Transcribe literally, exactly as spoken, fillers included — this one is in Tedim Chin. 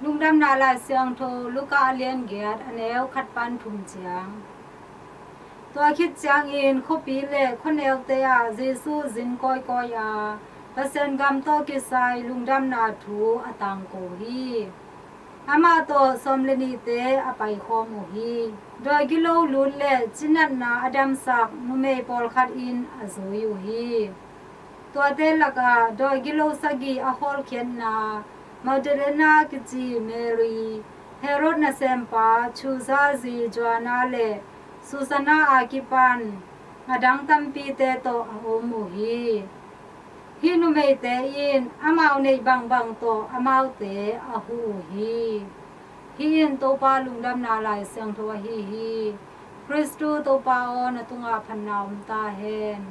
Lungdamna Lai Siangtho Luka a lian giat, a neu khat pan thum ciang. Tua khit ciangin khuapi le khuaneute ah Jesu zin kawikawi a, Pasian gam tawh kisai lungdamna thu a tangko hi. Amah tawh sawm le nihte a paikhawm uh hi. Dawi gilo lut le cinatna a damsak numei pawlkhat in a zui uh hi. Tuate lakah dawi gilo sagih a hawlkhiatna Magdalena kici Mary, Herod nasempa Chuza zi Joanna le Susanna a kipan a dang tampite tawh a om uh hi. Hih numeite in amau neih bangbang tawh amaute a huh uh hi. Hih in Topa Lungdamna Lai Siangtho ahi hi. Khristu Topa aw, na tungah phatna om ta hen.